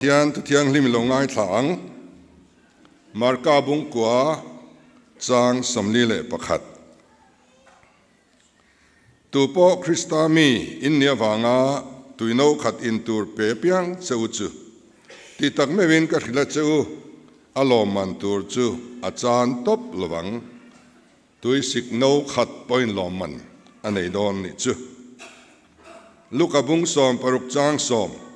Pathian Thu Thianghlim i lo ngaithla ang. Marka bungkua chang 41. Tu pawh Krista mi in nih avanga tuino khat in tur pe piang che u chu tih tak meuhin ka hrilh a che u, a lawmman tur chu a chan tawp lovang. Tui sik no khat pawhin lawmman a nei dawn nih chu. Luka bung 60 chang 10.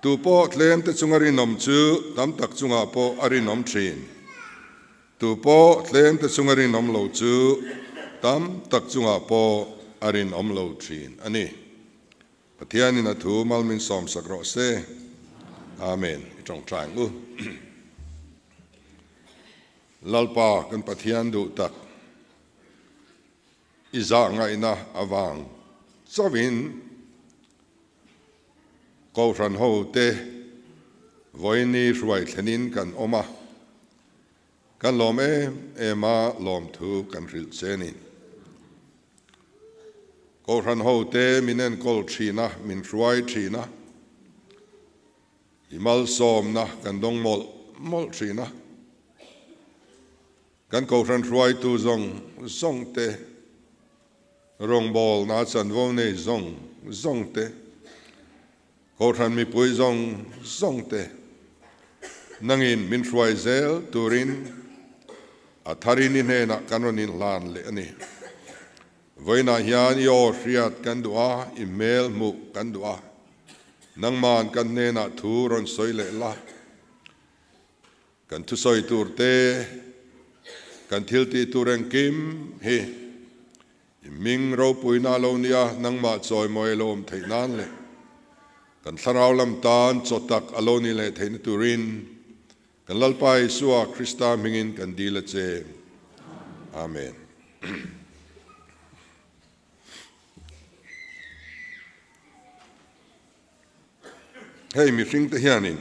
Tu pawh tlem te chunga rinawm chu tam tak chungah pawh a rinawm thin. Tu pawh tlem te chunga rinawm lo chu tam tak chungah pawh a rinawm lo thin a ni. Pathianin a thu malmin sawmsak rawh se. Amen. I tawngtai ang u. Lalpa kan Pathian duh tak i zah ngaihna avang chauhin Kohhran hote vawiini hruai thlenin kan awm a, kan lawm em em a lawmthu kan hrilh che ni. Kohhran hote min enkawl thin a, min hruai thin a, i malsawmna kan dawng mawlh mawlh thin a. Kan Kohhran hruaitu zawng zawng te, rawngbawlna chanvo nei zawng zawng te, Kohhran mipui zawng zawng te nangin min hruai zel turin a tharin i hnenah kan rawn inhlan leh a ni. Vawiinah hian i aw hriat kan duh a, i hmel hmuh kan duh a, nangman kan hnenah thu rawn sawi leh la. Kan thusawi tur te, kan thil tih tur engkim hi i hming ropuina a lo nia, nangmah chawimawi a lo awm theih nan leh kan thlarau lam tan chaw tak a lo ni leh theihna turin kan Lalpa Isua Krista hmingin kan dil a che. Amen. Hei mihring te hianin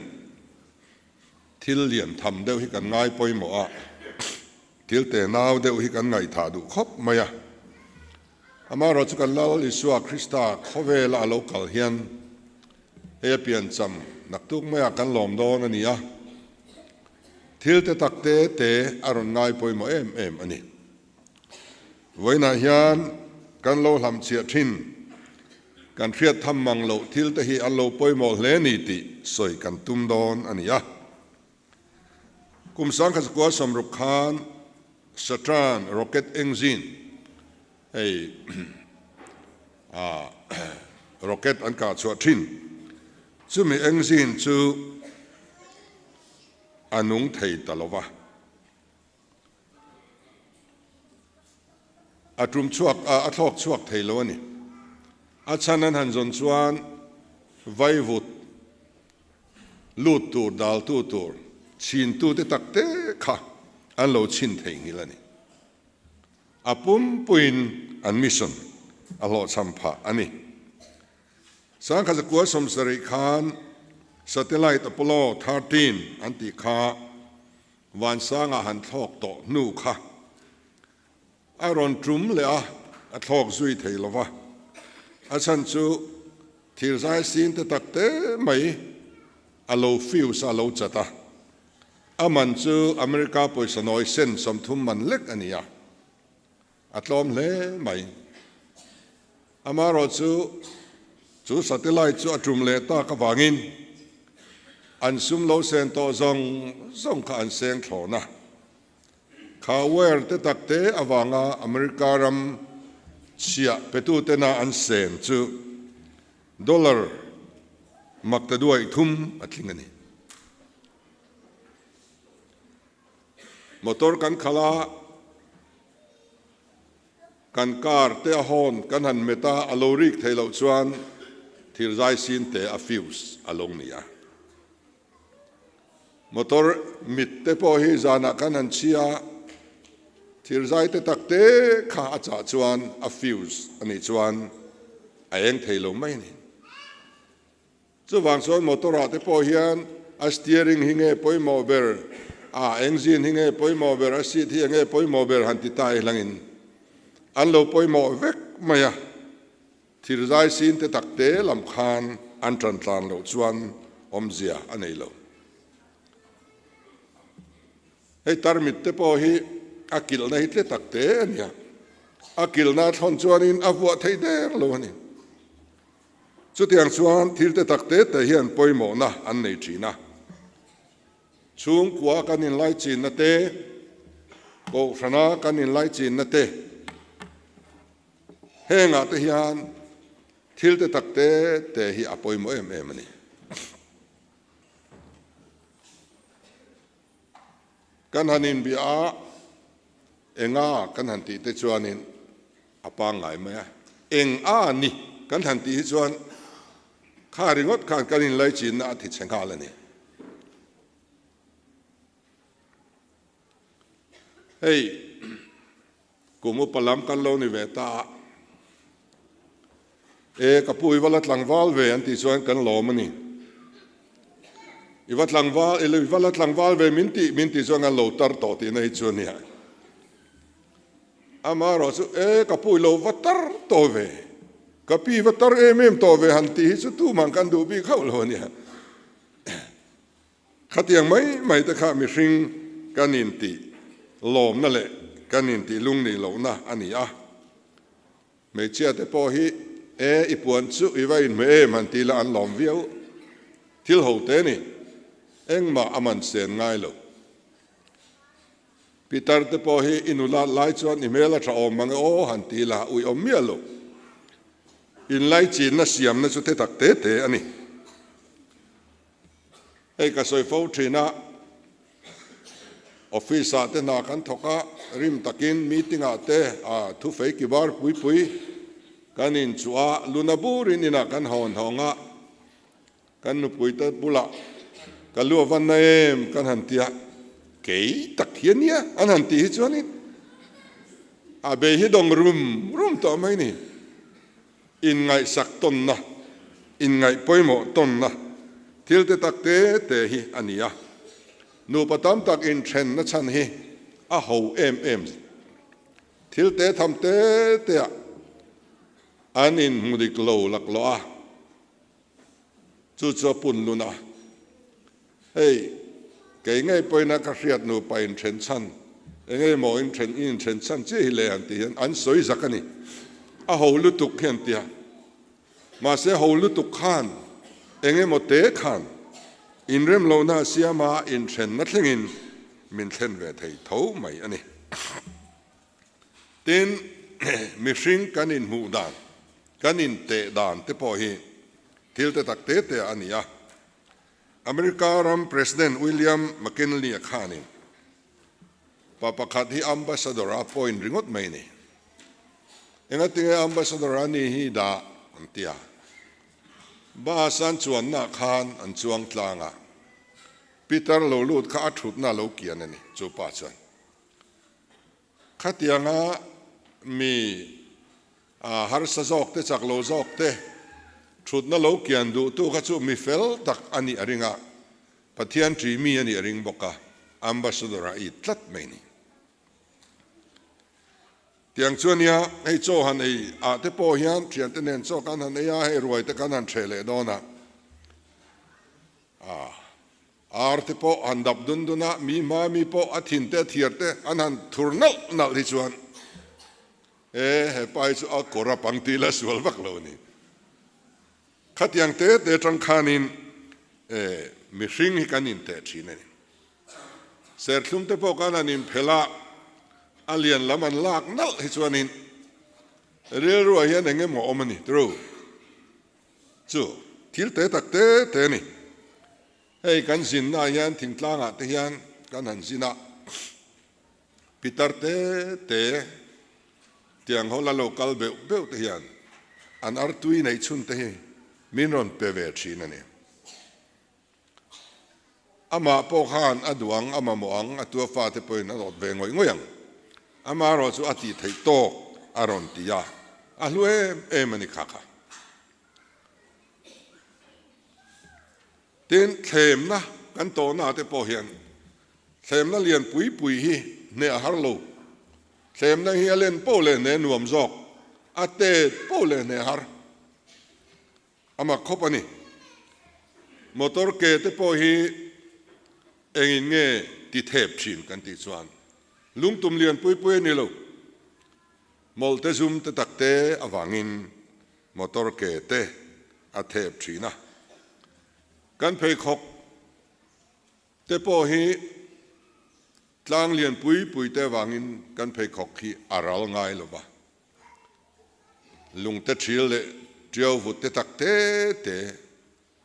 thil lian tham deuh hi kan ngai pawimawh a, thil te nau deuh hi kan ngaihthah duh khawp mai a. Amaherawh chu kan Lal Isua Krista khawvela a lo kal hian hei a piancham naktuk maiah kan lawm dawn a ni a, thil te tak te te a rawn ngai pawimawh em em a ni. Vawiinah hian kan lo hlamchhiah thin, kan hriat tham mang loh thil te hi an lo pawimawh hle ni tih sawi kan tum dawn a ni a. Kum 1960 khan Saturn rocket engine hei rocket an kah chhuah thin, chumi engine chu a nung thei ta lo va. A tum chhuak a, a thlawk chhuak thei lo a ni. A chhan an han zawn chuan vaivut lut tur, daltu tur, chhintute tak te kha an lo chhin thei nghilh a ni. A pumpuiin an mission a hlawhchham phah a ni. 1970 khan satellite Apollo 13 an tih kha Vansanga han thlawk tawh hnu kha a rawn tum leh a, a thlawk zui thei lo va. A chhan chu thirzai sin te tak te mai a lo fuse a, a lo chat a. A man chu America pawisa nawi sen 30 man lek a ni a, a tlawm hle mai. Amaherawhchu, chu satellite chu a tum leh tak avangin an sum lo sen tawh zawng zawng kha an seng thlawn a. Kha wire te tak te avanga America ram chhiah petutena an sen chu dollar maktaduaih thum a tling a ni. Motor kan khalh a. Kan car te a hawn kan han met a, a lo rik theih loh chuan thirzai sin te a fuse a lo ni a. Motor mit te pawh hi zanah kan han chhi a, thirzai te tak te kha a chah chuan a fuse a nih chuan a eng thei lo mai a ni. Chuvang chuan motor ah te pawh hian a steering hi nge pawimawh ber, a engine hi nge pawimawh ber, a seat hi enge pawimawh ber han ti ta ihlangin an lo pawimawh vek mai a. Thirzai sin te tak te lam khan an tan tlan loh chuan awmzia a nei lo. Hei tarmit te pawh hi a kilhna hi tle tak te a nia. A kilhna a thlawn chuanin a vuah thei der lo a ni. Chutiang chuan thil te tak te te hian pawimawhna an nei thin a. Chhungkua kan inlaichinna te, Kohhrana kan inlaichinna te, hengah te hian thil te tak te te hi a pawimawh em em a ni. Kan han inbia a, enga kan han tih te chuanin a pangngai mai a, eng a ni kan han tih hi chuan kha ringawt khan kan inlaichinna a ti chhe nghal a ni. Hei kum upa lam kan lo ni ve ta a, E ka pu i va la tlangval ve an tih chuan kan lawm a ni. I va tlangval, i va la tlangval ve min tih min tih chuan kan lo tar tawh tihna hi chu a nia. Amaherawh chu e ka pu i lo va tar tawh ve, ka pi va tar em em tawh ve han tih hi chu tumah kan duh bik hauh lo a nia. Khatiang mai mai te kha mihring kan intih lawmna leh kan intih lungnih lohna a ni a. Hmeichhia te pawh hi e i puan chu i va inhmeh em han ti la an lawm viau. Thil ho te ni, engmah a man sen ngai lo. Pitar te pawh hi i nulat lai chuan i hmel a tha awm mang e aw han ti la ui awm miah lo. Inlaichinna siamna chu te tak te te a ni. Hei ka sawi fo thin a, office ah te hna kan thawk a, rim takin meeting ah te thufei kibar pui pui kan inchuh a, luna burin inah kan hawn hawng a, kan nupui te bulah ka lu a van na em kan han ti a, kei tak hi a nia an han tih hi chuanin a bei hi dawng rum rum tawh mai ni. Inngaihsak tawnna, inngaih pawimawh tawnna thil te tak te te hi a ni a. Nupa tam tak inthenna chhan hi a ho em em. Thil te tham te teah an inhmu dik lo laklawh a, chu chu a pun lun a. Hei, kei ngei pawhin a ka hriat nupa inthen chhan, eng emaw inthen i inthen chhan chiah hi le an tih hian an sawi zak a ni. A ho lutuk hi an ti a. Mahse ho lutuk khan eng emaw te khan inrem lohna a siam a, inthenna thlengin min thlen ve thei tho mai a ni. Tin, mihring kan inhmuh dan, kan inteh dan te pawh hi thil te tak te te a ni a. America ram President William McKinley-a khanin pa pakhat hi ambassador a appoint ringawt mai ni. Engatinge ambassador a ni hi dah an ti a. Bus an chuanna khan an chuang tlang a, Peter lo lut kha a thutna a lo kian a ni, chu pa chuan. Khatianga mi harsa zawk te, chak lo zawk te thutna lo kian duhtu kha chu mi fel tak a nih a ring a, Pathian ṭi mi a nih a ring bawk a, Ambassador a it tlat mai ni. Tiang chu a nia, hei chaw han ei ah te pawh hian ṭhiante nen chaw kan han ei a, hei ruai te kan han ṭheh leh dawn a, Ar te pawh han dap dun dun a, mi hma mi pawh a thin te a thiar te an han thur nalh nalh hi chuan e he pa hi chu a kawr a pang tih la sual vak lo a ni. Khatiang te te atang khanin e mihring hi kan inteh thin a ni. Serthlum te pawh khan han inphelh a, a lian lam an lak nalh hi chuanin rilruah hian eng emaw awm a ni tru. Chu thil te tak te te a ni. Hei kan zinnaah hian thingtlangah te hian kan han zin a, pitar te te tiang ho la lo kal beuh beuh te hian an artui neih chhun te hi min rawn pe ve thin a ni. Amah pawh khan a duh ang, a mamawh ang, a tua fate pawhin a rawt ve ngawih ngawih ang. Amaherawh chu a tih theih tawk a rawn ti a, a hlu em em a ni kha kha. Tin, thlemna kan tawhna te pawh hian thlemna lian pui pui hi hneh a har lo. Thlemna hi a len poh leh hneh nuam zawk, a tet poh leh hneh har. A mak khawp a ni. Motor ke te pawh hi engin nge ti thep thin kan tih chuan lungtum lian pui pui a ni lo. Mawlhte zum te tak te avangin motor ke te a thep thin a. Kan pheikhawk te pawh hi tlang lian pui pui te avangin kan pheikhawk hi a ral ngai lo va. Lungte thil leh tiau vut te tak te te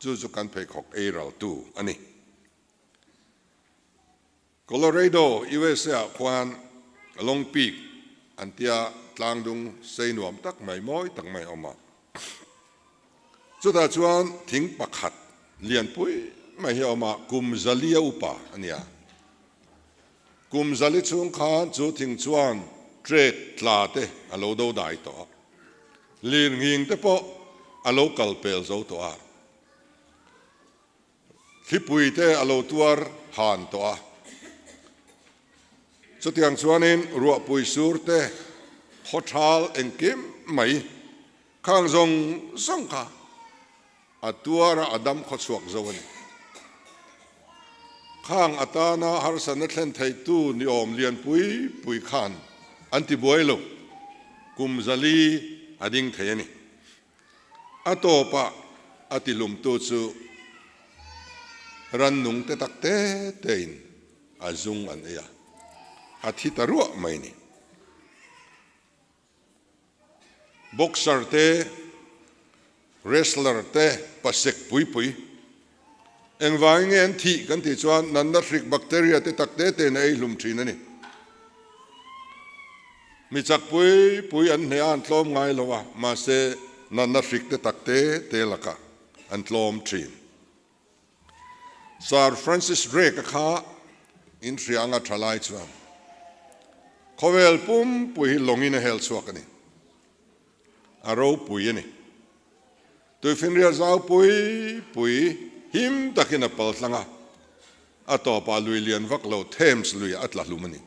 chu chu kan pheikhawk ei raltu a ni. Colorado, USA ah khuan Long Peak an tia tlangdung sei nuam tak mai mawi tak mai a awm a. Chutah chuan thing pakhat lianpui mai hi a awm a, kum zali a upa a nia. Kum zali chhung khan chu thing chuan trek tla te a lo do dai tawh a, lirnghing te pawh a lo kal pel zo tawh a. Thlipui te a lo tuar han tawh a. Chutiang chuanin ruahpui sur te, khawthal engkim mai khang zawng zawng kha a tuar a, a dam khawchhuak zo a ni. Khang atana harsatna thlen theitu ni awm lian pui pui khan an ti buai lo, kum zali a ding thei a ni. A tawpah a tilumtu chu rannung te tak te tein a zung an ei a, a thi ta ruah mai ni. Boxer te, wrestler te pasek pui pui engvangin nge an thih kan tih chuan natna hrik bacteria te tak te tein a ei hlum thin a ni. Mi chak pui pui an hneh a an tlawm ngai lo a, mahse natna hrik te tak te te lakah an tlawm thin. Sir Francis Drake-a kha inhria anga tha lai chuan khawvel pumpui hi lawngin a hel chhuak a ni. A ropui a ni. Tuifinriat zau pui pui him takin a pal tlang a, a tawpah lui lian vak lo Thames luiah a tla hlum a ni.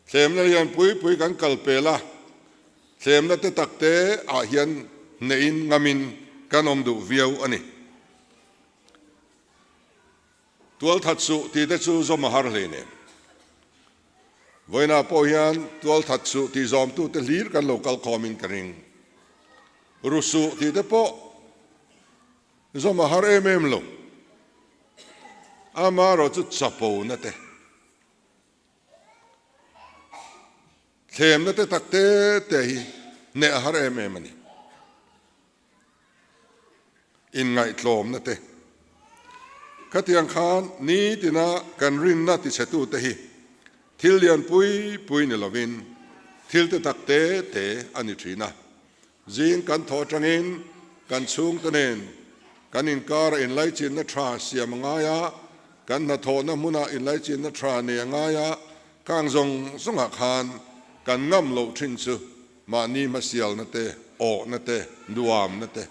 Thlemna lian pui pui kan kal pel a, thlemna te tak te ah hian hneihin ngamin kan awm duh viau a ni. Tualthat suh tih te chu zawm a har hleinem. Vawiinah pawh hian tualthat suh tih zawmtute hlir kan lo kal khawmin ka ring. Ru suh tih te pawh zawm a har em em lo. Amaherawh chu chapona te, thlemna te tak te te hi hneh a har em em a ni. Inngaihtlawmna te. Khatiang khan nitina kan rinna tichhetute hi thil lian pui pui ni lovin thil te tak te te a ni thin a. Zing kan thawh atangin kan chhungte nen kan inkara inlaichinna tha siam a ngai a, kan hnathawhna hmuna inlaichinna tha nei a ngai a, khang zawng zawngah khan kan ngam loh thin chu Mahni hmasialna te, awhna te, nuamna te,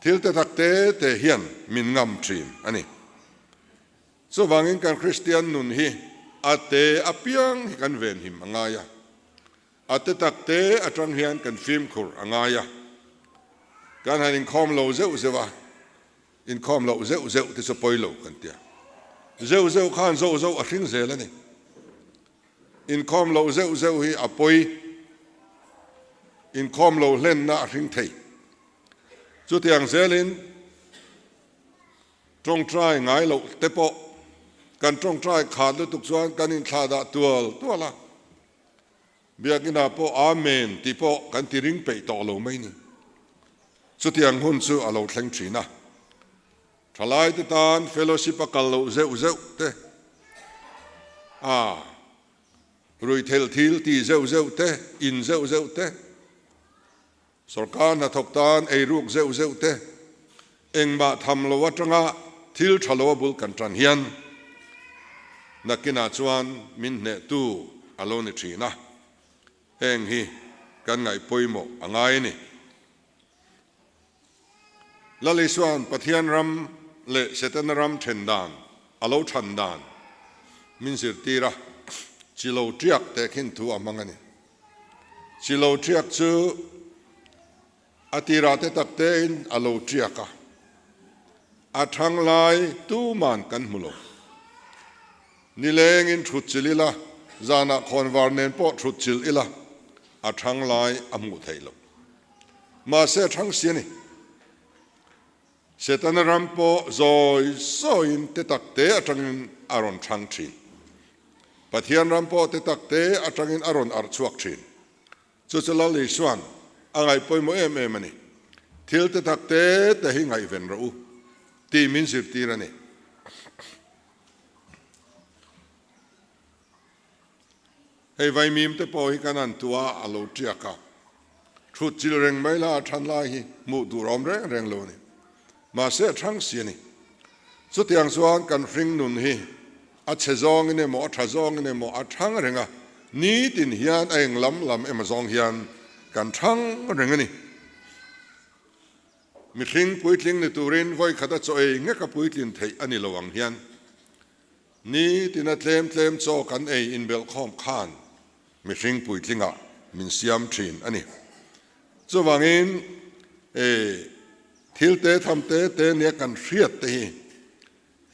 thil te tak te te hian min ngam thin a ni. Chuvangin kan Kristian nun hi a te apiang hi kan venhim a ngai a, a te tak te atang hian kan fimkhur a ngai a. Kan han inkhawm lo zeuh zeuh a, inkhawm loh zeuh zeuh te chu pawi lo kan tia. Zeuh zeuh khan zoh zoh a hring zel a ni. Inkhawm loh zeuh zeuh hi a pawi, inkhawm loh hlenna a hring thei. Chutiang zelin tawngtai ngai loh te pawh kan tawngtai khat lutuk chuan kan inthlah dah tual tual a, Biakinah pawh Amen tih pawh kan ti ring peih tawh lo mai ni. Chutiang hun chu a lo thleng thin a. Thalaite tan fellowship a kal loh zeuh zeuh te, a ruihtheilh thil ti zeuh zeuh te, in zeuh zeuh te, sorkar hnathawk tan eiruk zeuh zeuh te, engmah tham lo atanga thil tha lo a bul kan tan hian nakinah chuan min hnehtu a lo ni thin a, heng hi kan ngaih pawimawh a ngai a ni. Lal Isua'n Pathian ram leh Setana ram then dan a lo than dan min zirtir a, chi lo tiak teh khin thu a hmang a ni. Chi lo tiak chu A tirah te tak tein a lo tiak a, a thang lai tuman kan hmu lo. Nilengin thut chilh ila, zanah khawnvar nen pawh thut chilh ila, a thang lai a hmuh theih loh. Mahse a thang si a ni. Setana ram pawh zawi zawiin te tak te atangin a rawn thang thin. Pathian ram pawh te tak te atangin a rawn arh chhuak thin. Chu chu Lal Isua'n a ngaih pawimawh em em a ni. Thil te tak te te hi ngaihven rawh u tih min zirtir a ni. Hei vaimim te pawh hi kan han tua a lo tiak a, thut chil reng mai la a than lai hi hmuh tur a awm reng reng lo a ni. Mahse a thang si a ni. Chutiang chuan kan hring nun hi a chhe zawngin emaw a tha zawngin emaw a thang reng a, nitin hian a eng lam lam emaw zawng hian kan thang reng a ni. Mihring puitling ni turin vawikhat a chaw ei ngek a puitlin theih a ni lo ang hian Nitina tlem tlem chaw kan ei inbelhkhawm khan mihring puitlingah min siam thin a ni. Chuvangin e thil te tham te te nia kan hriat te hi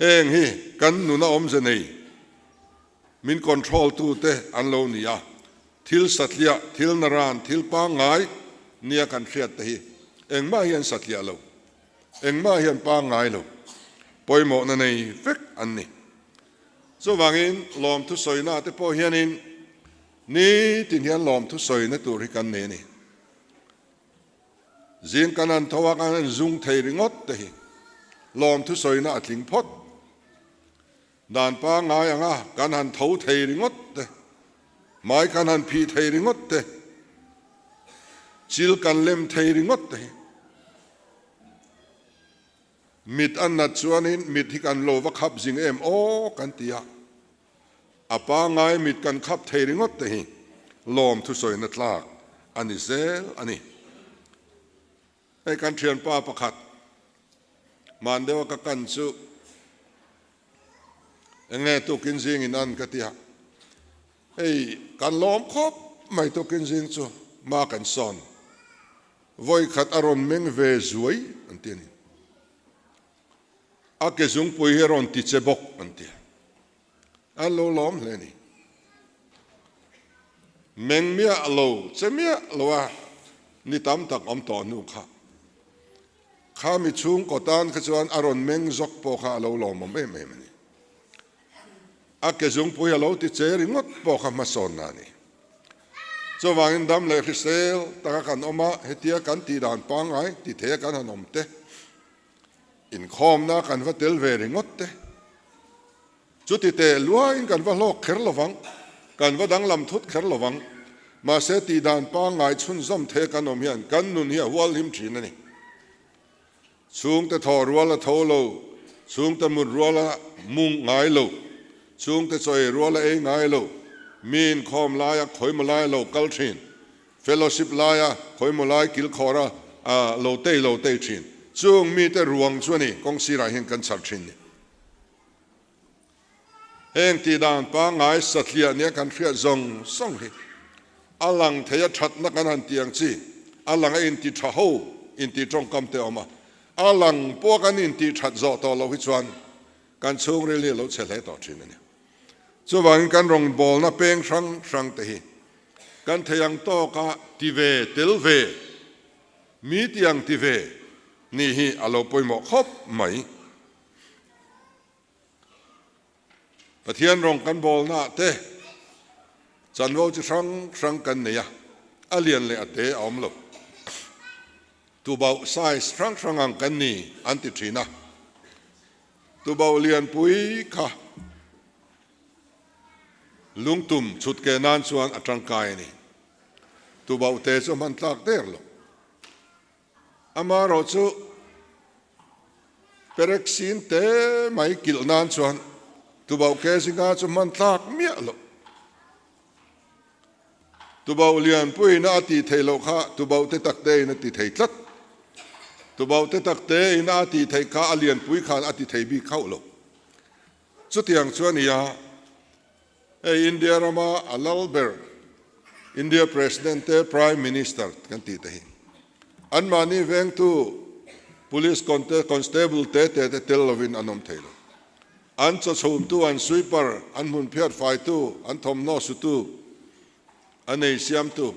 heng hi kan nuna awmze nei min control tu te an lo ni a, thil satliah, thil naran, thil pangngai nia kan hriat te hi engmah hi an satliah lo. Engmah hian pangngai lo, pawimawhna nei vek an ni. Chuvangin lawmthu sawina te pawh hianin nitin hian lawmthu sawina tur hi kan nei a ni. Zing kan han tho a, kan han zung thei ringawt te hi lawmthu sawina a tling phawt. Dan pangngai anga kan han tho thei ringawt te, hmai kan han phih thei ringawt te, chil kan lem thei ringawt te hi mit a nat chuanin mit hi kan lo va khap zing em aw kan ti a, a pangngai mit kan khap thei ringawt te hi lawm thusawina tlak a ni zel a ni. Hei kan thianpa pakhat hman deuha ka kan chu enge tukin zingin an ka ti a, hei kan lawm khawp mai tukin zing chu ma kan sawn vawi khat a rawn meng ve zuai an ti a ni. A ke zungpui hi a rawn ti che bawk an ti a. An lo lawm hle ni. Meng miah lo, che miah lo a ni tam tak awm tawh hnu kha. Kha mi chhungkaw tan kha chuan a rawn meng zawk pawh kha a lo lawmawm em em a ni. A ke zungpui a lo ti che ringawt pawh kha hmasawnna a ni. Chuvangin dam leh hrisel taka kan awm a, hetia kan tih dan pangngai ti thei a kan han awm te, Inkhawmna kan va tel ve ringawt te, chuti teh luain kan va hlawk kher lovang, kan va danglam thut kher lovang. Mahse tihdan pangngai chhunzawm thei kan awm hian kan nun hi a hualhim thin a ni. Chhungte thawh rual a tho lo, chhungte mut rual a mu ngai lo, chhungte chaw ei rual a ei ngai lo, mi inkhawm laia khawimaw lai a lo kal thin. Fellowship laia khawimaw lai kilkhawra lo tei lo tei thin. Chung mite ruang chu a ni, kawng sirah hian kan chhar thin ni. Heng tihdan pangngai satliah nia kan hriat zawng zawng hi a lang thei a thatna kan han tih ang chi, a lang a inti tha ho inti tawngkam te a awm a, a lang pawh kan intih that zawh tawh loh hi chuan kan chhungril hi a lo chhe hle tawh thin a ni. Chuvangin kan rawngbawlna peng hrang hrang te hi kan thei ang tawka ti ve tel ve, mi ti ang ti ve nih hi a lo pawimawh khawp mai. Pathian rawng kan bawlnaah te chanvo chi hrang hrang kan nei a, a lian leh a te a awm lo. Tubauh size hrang hrang ang kan ni an ti thin a. Tubauh lianpui kha lungtum chhut ke nan chuan a tangkai a ni. Tubauh te chu a hman tlak der lo. Amaherawh chu perek sin te mai kilh nan chuan tubauh ke zinga chu hman tlak miah lo. Tubauh lianpuiin a tih theih loh kha tubauh te tak tein a ti thei tlat. Tubauh te tak tein a tih theih kha a lianpui khan a ti thei bik hauh lo. Chutiang chu a ni a, hei India rama a lal ber, India President te Prime Minister kan tih te hi. Anmahni vengtu Police Constable te te te tel lovin an awm thei lo. An chaw chhumtu, an sweeper, an hmun phiat faitu, an thawmhnaw sutu, an ei siamtu,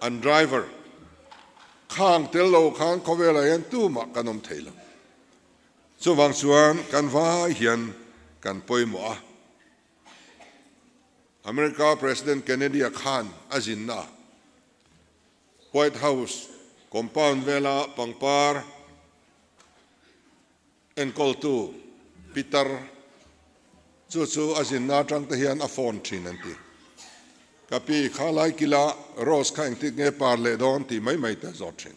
an driver khang tel lo khan khawvelah hian tumah kan awm thei lo. Chuvang chuan kan vai hian kan pawimawh a. America President Kennedy-a khan a zinna ah White House compound vela pangpar enkawltu pitar chu chu a zinna atang te hian a phone thin an ti. Ka pi kha lai kila rose kha engtik nge par leh dawn tih mai mai te a zawt thin.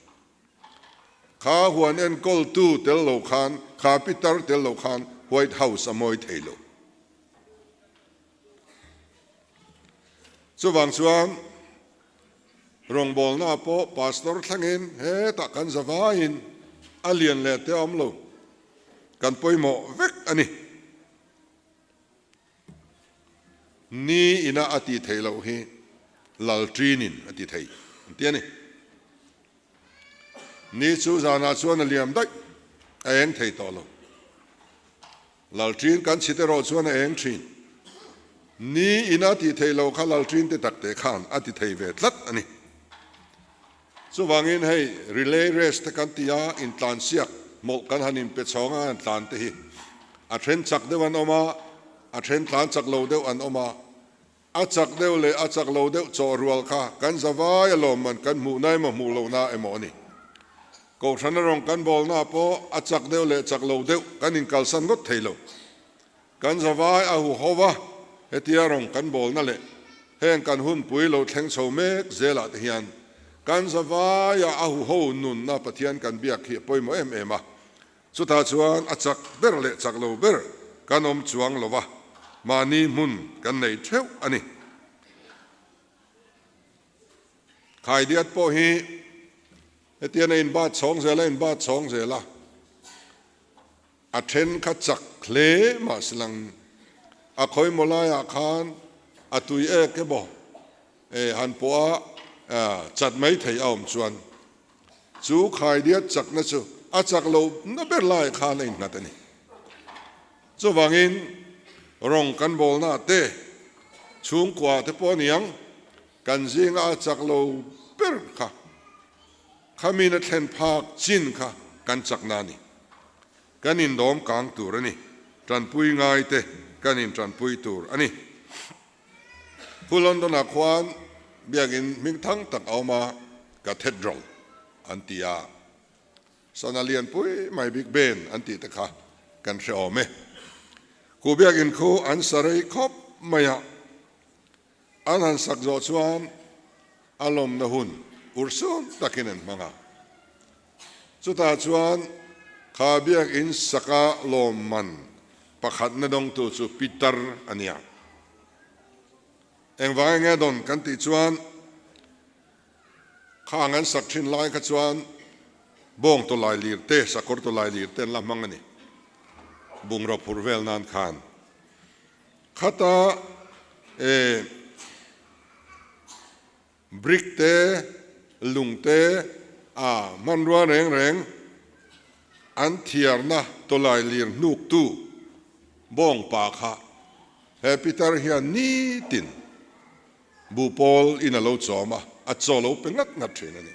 Kha huan enkawltu tel lo khan, kha pitar tel lo khan White House a mawi thei lo. Chuvang chuan rawngbawlna pawh pastor thlangin hetah kan za vaiin a lian leh te a awm lo, kan pawimawh vek a ni. Ni ina a tih theih loh hi Lalṭinin a ti thei an ti a ni. Ni chu zanah chuan a liam daih, a eng thei tawh lo. Lalṭin kan chhit erawh chuan a eng ṭhin. Ni ina tih theih loh kha Lalṭin te takte khan a ti thei ve tlat a ni. Chuvangin hei relay race te kan ti a, intlansiak mawlh kan han inpe chhawng a, an tlan te hi a then chak deuh an awm a, a then tlan chak lo deuh an awm a, a chak deuh leh a chak lo deuh chawh rual kha kan za vai alawm man kan hmuhna emaw hmuh lohna emaw a ni. Kohhrana rawng kan bawlna pawh a chak deuh leh chak lo deuh kan inkalsan ngawt thei lo. Kan zavai a hu ho va, hetia rawng kan bawlna leh heng kan hunpui lo thleng chho mek zelah te hian kan zavaia a hu ho nunna Pathian kan biak hi a pawimawh em em a. Chutah chuan a chak ber leh chak lo ber kan awm chuang lo va, mahni hmun kan nei theuh a ni. Khaidiat pawh hi hetian a inbat chhawng zel a inbat chhawng zel a. A then kha chak hle mahse lang a khawimaw laiah khan a tui ek emaw han pawh a chat mai thei a awm chuan chu khaidiat chakna chu a chak lo na ber laiah khan a innghat a ni. Chuvangin rawng kan bawlna te chhungkua te pawh a niang kan zinga a chak lo ber kha Khamin a thlen phak chin kha kan chakna a ni. Kan indawm kang tur a ni. Tanpui ngaite kan intanpui tur a ni. Pu London-ah khuan biakin hming thang tak a awm a, Cathedral an ti a. Sana lianpui mai Big Ben an tih te kha kan hre awm e. Khu biakin khu an sa rei khawp mai a. An han sak zawh chuan a lawmna hun urhsun takin an hmang a. Chutah chuan kha biakinn saka lawmman pakhatna dawngtu chu Peter a ni a. Engvang enge dawn kan tih chuan khang an sak thin lai kha chuan bawng tawlai lir te, sakawr tawlai lir te an la hmang a ni. Bungraw phurh vel nan khan. Khata e brick te, lung te a hmanrua reng reng an thiarna tawlai lir hnuktu bawng pa kha he pitar hian nitin buhpawl in a lo chawm a, a chaw lo pe ngat ngat thin a ni.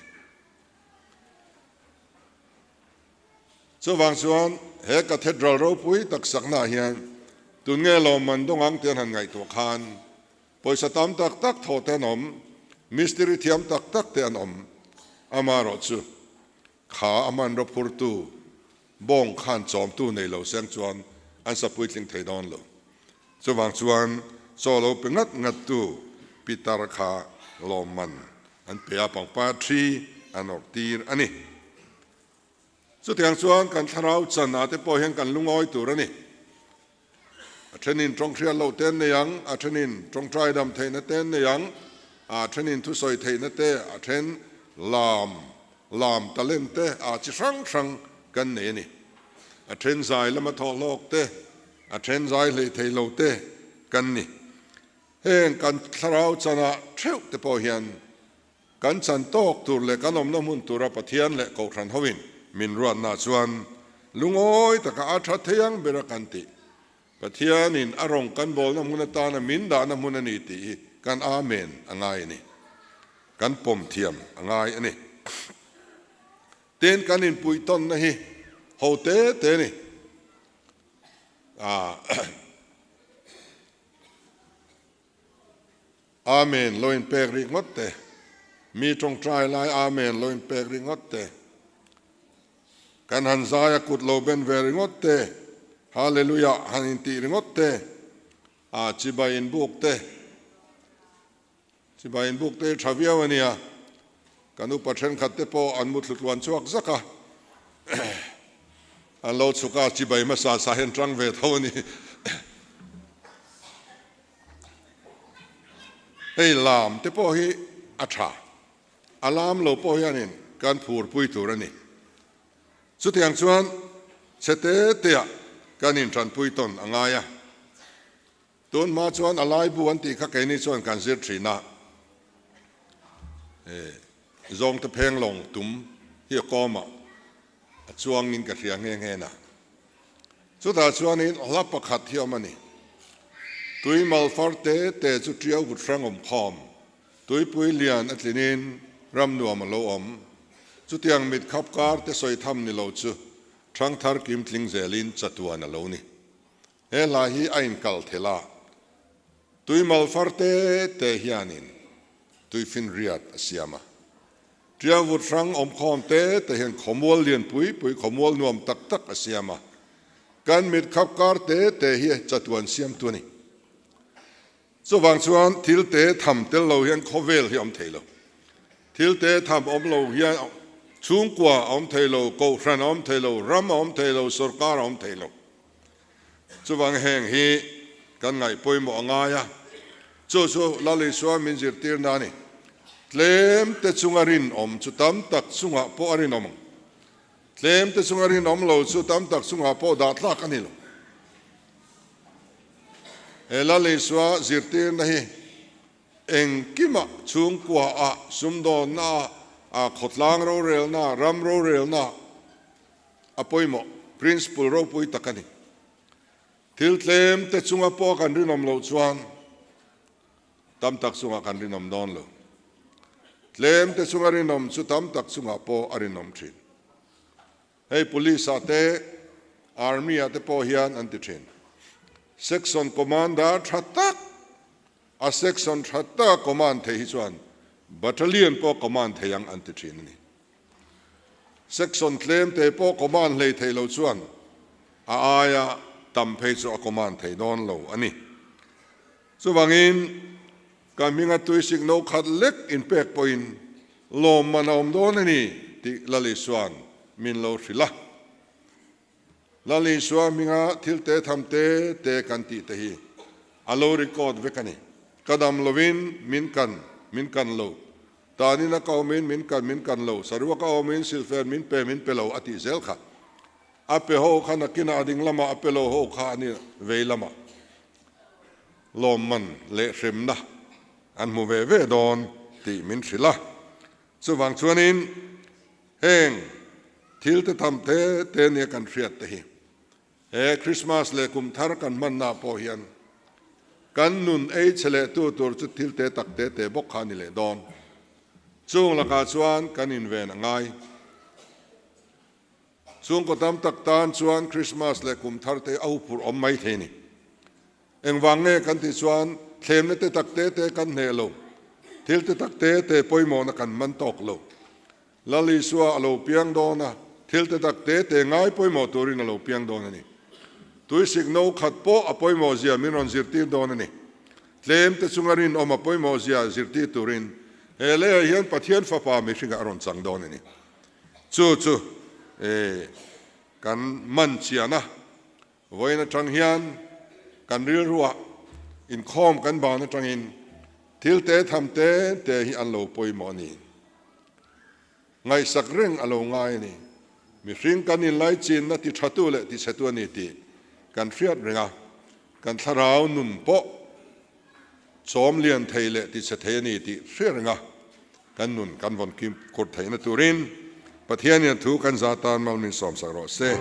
Chuvang chuan he Cathedral ropui tak saknaah hian tun nge lawmman dawng ang tih an han ngaihtuah khan pawisa tam tak tak thawh te an awm, mistiri thiam tak tak te an awm. Amaherawhchu kha a hmanraw phurtu bawng khan chawmtu nei lo seng chuan an sa puitling thei dawn lo. Chuvang chuan chaw lo pe ngat ngattu pitar kha lawmman an pe a, pangpar thi an awrh tir a ni. Chutiang chuan kan thlarau chan ah te pawh hian kan lungawi tur a ni. A thenin tawnghriat loh te an nei ang, a thenin tawngtai dam theihna te an nei ang, a thenin thusawi theihna te, a then lam, lam talent te ah chi hrang hrang kan nei a ni. A then zai lama thawhhlawk te, a then zai hlei thei lo te kan ni. Heng kan thlarau chan ah theuh te pawh hian. Kan chan tawk tur leh kan awmna hmun tura Pathian leh Kohhran hoin min ruatna chuan lungawi taka a tha thei ang bera kan tih. Pathianin a rawng kan bawlna hmun atana min dahna hmun a ni tih hi kan Amen a ngai a ni. Kan pawm thiam a ngai a ni. Tin, kan inpuihtawnna hi ho te te a ni. Amen lo inpek rih ngawt te, mi tawngtai lai Amen lo inpek rih ngawt te, kan han zai a kut lo ben ve ringawt te, Hallelujah han intih ringawt te, a chibai inbuk te, chibai inbuk te hi tha viau a nia, kan upa thenkhat te pawh an muthlu tluan chhuak zak a, an lo chhuk a, chibai hmasa sa hian tang ve tho a ni. Hei lam te pawh hi a tha, a lam lo pawh hianin kan phurpui tur a ni. Chutiang chuan chhe te teah kan intanpui tawn a ngai a. Tun hma chuan a laibu an tih kha keini chuan kan zir thin a, zawngte pheng lawng tum hi a kawmah a chuangin ka hria nghe nghe na. Chutah chuanin hla pakhat hi awm a ni. Tui mal far te te chu ṭiau vut hrang awm khawm, tuipui lian a tlinin ram nuam a lo awm. Chutiang mit khap kar te sawi tham ni lo chu ṭhangthar kim tling zelin chatuan a lo ni. He hla hi a inkal thel a, tui mal far te te hianin tuifinriat a siam a. Ṭiau vut hrang awmkhawm te te hian khawmual lian pui pui, khawmual nuam tak tak a siam a. Kan mit khap kar te te hi chatuan siamtu a ni. Chuvang chuan thil te tham tel lo hian khawvel hi a awm thei lo. Thil te tham awm lo hian chhungkua a awm thei lo, kohhran a awm thei lo, ram a awm thei lo, sorkar a awm thei lo. Chuvang heng hi kan ngaih pawimawh a ngai a, chu chu Lal Isua min zirtirna a ni. Tlem te chunga rinawm chu tam tak chungah pawh a rinawm ang. Tlem te chunga rinawm lo chu tam tak chungah pawh dah tlak a ni lo. He Lal Isua zirtirna hi engkimah chhungkuaah, sumdawnnaah, khawtlang rorelnaah, ram rorelnaah, A pawimawh, principle ropui tak a ni. Thil tlem te chunga pawh kan rinawm loh chuan tam tak chungah kan rinawm dawn lo. Tlem te chunga rinawm chu tam tak chungah pawh a rinawm thin. Hei police ah te, army ah te pawh hian an ti thin. Section commander tha tak, a section tha taka command thei hi chuan battalion pawh command thei ang an ti thin a ni. Section tlem te pawh command hlei thei lo chuan a aia tam phei chu a command thei dawn lo a ni. Chuvangin ka hminga tuisik no khat lek inpek pawhin lawmman a awm dawn a ni tih Lal Isua'n min lo hrilh a. Lal Isua hminga thil te tham te te kan tih te hi a lo record vek a ni. Ka dam lovin min kan, min kan lo. Tanin a ka awmin min kan, min kan lo. Saruak a awmin silfen min pe, min pe lo a tih zel kha. A pe ho kha nakinah a ding lamah a pe lo ho kha a ni vei lamah lawmman leh hremna an hmu ve ve dawn tih min hrilh a. Chuvang chuanin heng thil te tham te te nia kan hriat te hi he Krismas leh kum thar kan hmanna pawh hian kan nun ei chhe leh tu tur chu thil te tak te te bawk kha a ni leh dawn. Chung lakah chuan kan inven a ngai. Chhungkaw tam tak tan chuan Krismas leh kum thar te a huphurh awm mai thei a ni. Engvang nge kan tih chuan thlemna te tak te te kan hneh lo, thil te tak te te pawimawhna kan man tawk lo. Lal Isua a lo piang dawn a, thil te tak te te ngai pawimawh turin a lo piang dawn a ni. Tuisik no khat pawh a pawimawh zia min rawn zirtir dawn a ni. Tlem te chunga rinawm a pawimawh zia zirtir turin he leiah hian Pathian Fapa mihringah a rawn chang dawn a ni. Chu chu kan man chian a. Vawiin atang hian kan rilruah inkhawm kan ban atangin thil te tham te te hi an lo pawimawh a ni. Ngaihsak reng a lo ngai a ni. Mihring kan inlaichinna ti thatu leh ti chhetu a ni tih kan hriat reng a, kan thlarau nun pawh chawm lian thei leh ti chhe thei a ni tih hriat reng a. Kan nun kan vawn kim kur theihna turin Pathianin a thu kan za tan mal min sawmsak rawh se.